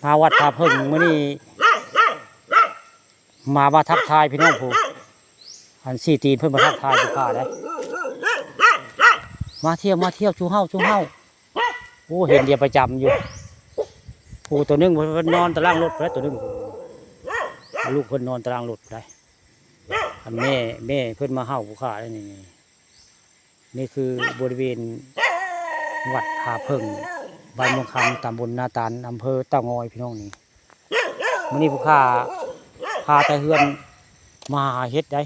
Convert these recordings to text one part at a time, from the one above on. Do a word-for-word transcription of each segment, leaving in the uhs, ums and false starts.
มาวัดผาเพิ่งมื้อนี้ มา มาทักทายพี่น้องผู้ อันสี่ตีนเพิ่นมาทักทายผู้ข้าได้ มาเที่ยว มาเที่ยว จูเฮา จูเฮา โอ้ เห็นเดียวประจำอยู่ ผู้ตัวหนึ่งเพิ่นนอนตารางรถไปแล้วตัวหนึ่ง ลูกเพิ่นนอนตารางรถได้ อันแม่ แม่เพิ่นมาเฮาผู้ข้าได้นี่ นี่คือบริเวณวัดผาเพิ่ง บ้านม่วงคำ ตำบลนาตาล อำเภอเต่างอย พี่น้องนี่ มื้อนี้ผู้ข้าพาแต่เฮือนมาหาเห็ดได้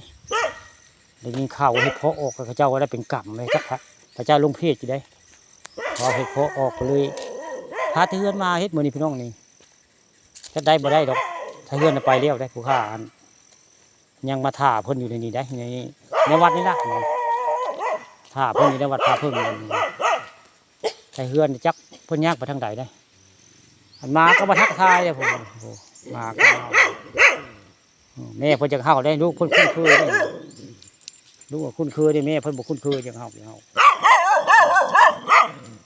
ได้ยินข่าวว่าเห็ดเพาะออก เขาเจ้าว่าได้เป็นกำเลย จักพระ พระเจ้าลงเพจอยู่ได้ ว่าเห็ดเพาะออกก็เลย พาแต่เฮือนมาเห็ดมื้อนี้พี่น้องนี่ จักได้บ่ได้ดอก ถ้าเฮือนน่ะไปแล้วได้ผู้ข้าอัน ยังมาถ่าเพิ่นอยู่ในนี้ได้ ใน ในวัดนี่ล่ะ ถ่าเพิ่นอยู่ในวัดผาเพิ่งนี่ แต่เฮือนจักเพิ่นย่างไปทางใดได้ อันมาก็มาทักทายเลยผม โอ้ มาก็มา อืม แม่เพิ่นจักเฮาได้ ลูกเพิ่นคุ้นเคยได้ ลูกก็คุ้นเคยได้ แม่เพิ่นบ่คุ้นเคยจักเฮา จักเฮา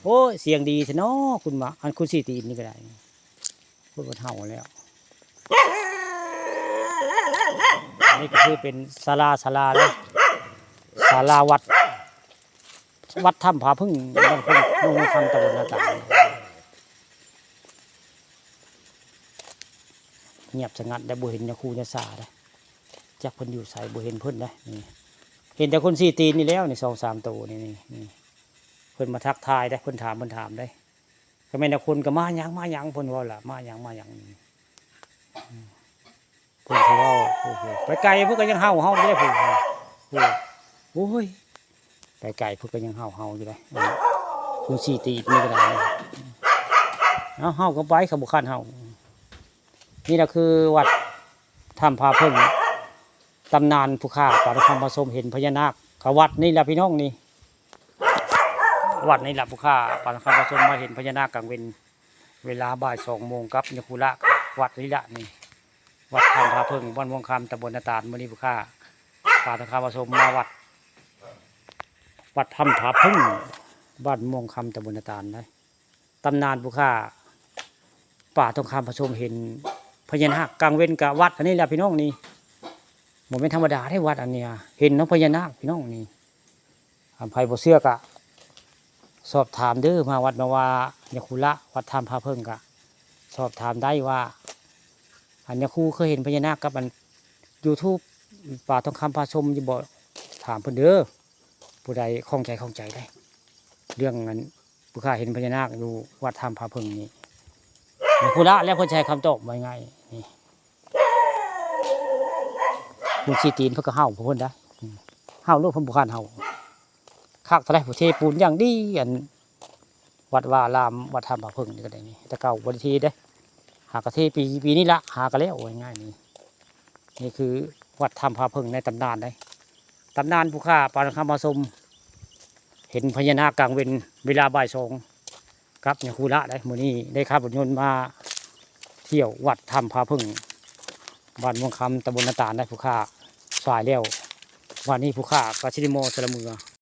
โอ้ย เสียงดีแท้เนาะ คุณมา อันคุณสี่ตีนนี่ก็ได้ เพิ่นก็เฮาแล้ว อันนี้ก็คือเป็นศาลา ศาลาเลย ศาลาวัด วัดถ้ำผาเพิ่ง บ้านเพิ่ง เมืองคำ ตำบลนาตาล เงียบสงัดได้ บ่เห็นยาคูยาสาได้ จักเพิ่นอยู่ไส บ่เห็นเพิ่นได้ นี่ เห็นแต่คนสี่ตีนนี่แล้วนี่ สองสามตัวนี่ นี่ นี่ เพิ่นมาทักทายได้ เพิ่นถาม เพิ่นถามได้ ก็แม่นแต่คนก็มาหยัง มาหยัง เพิ่นเว้าล่ะ มาหยัง มาหยัง อืม เพิ่นสิเว้า โอ้โห ไปไกลเพิ่นก็ยังเห่า เห่าอยู่เด้ โอ้โห โอ้ย ไปไกลเพิ่นก็ยังเห่า เห่าอยู่เด้ อืม คุณสี่ตีนนี่ก็ได้ เอา เห่าก็ไป เขาบ่คันเห่า นี่แหละคือวัดถ้ำผาเพิ่ง ตำนานผู้ข้าปานคำผสมเห็นพญานาค ก็วัดนี่แหละพี่น้องนี่ วัดนี่แหละผู้ข้าปานคำผสมมาเห็นพญานาคกลางเว็น เวลาบ่ายสองโมงกับยาคุระ วัดนี่แหละนี่ วัดถ้ำผาเพิ่ง บ้านม่วงคำ ตำบลนาตาล มื้อนี้ผู้ข้าปานคำผสมมาวัด วัดถ้ำผาเพิ่ง บ้านม่วงคำ ตำบลนาตาลนะ ตำนานผู้ข้าป่าทองคำผสมเห็นพญานาคกลางเว็นกับวัดอันนี้แหละพี่น้องนี่ บ่แม่นธรรมดาได้วัดอันเนี้ย เห็นเนาะพญานาคพี่น้องนี่ อันไผบ่เชื่อก็สอบถามเด้อ มาวัดมาวายาคุระ วัดถ้ำผาเพิ่งก็สอบถามได้ว่า อันยาคูเคยเห็นพญานาคกับอัน YouTube ป่าทองคำผสมอยู่บ่ ถามเพิ่นเด้อ ผู้ใดข้องใจข้องใจได้ เรื่องนั้นผู้ข้าเห็นพญานาคอยู่วัดถ้ำผาเพิ่งนี่ ยาคุระแล้วเพิ่นสิให้คำตอบว่าไงนี่ คุณสี่ตีนเพิ่นก็เห่าเพิ่นได้ อืม เห่าโลด เพิ่นบ่คันเห่า คักเท่าใด ผู้เทปูนอย่างดี อัน วัดวาอาราม วัดถ้ำผาเพิ่งนี่ก็ได้นี่ แต่เก่าบ่ได้เทเด้ หากะเทปี ปีนี้ละ หากะแล้ว ว่าง่ายนี่ นี่คือวัดถ้ำผาเพิ่งในตำนานเด้ ตำนานผู้ข้าปานคำผสม เห็นพญานาคกลางเว็น เวลาบ่ายสอง กับยาคุระได้ มื้อนี้ได้ขับรถยนต์มาเที่ยววัดถ้ำผาเพิ่ง บ้านม่วงคำ ตำบลนาตาลได้ ผู้ข้าสายแล้ว วันนี้ผู้ข้าก็สิได้มอสละเมือ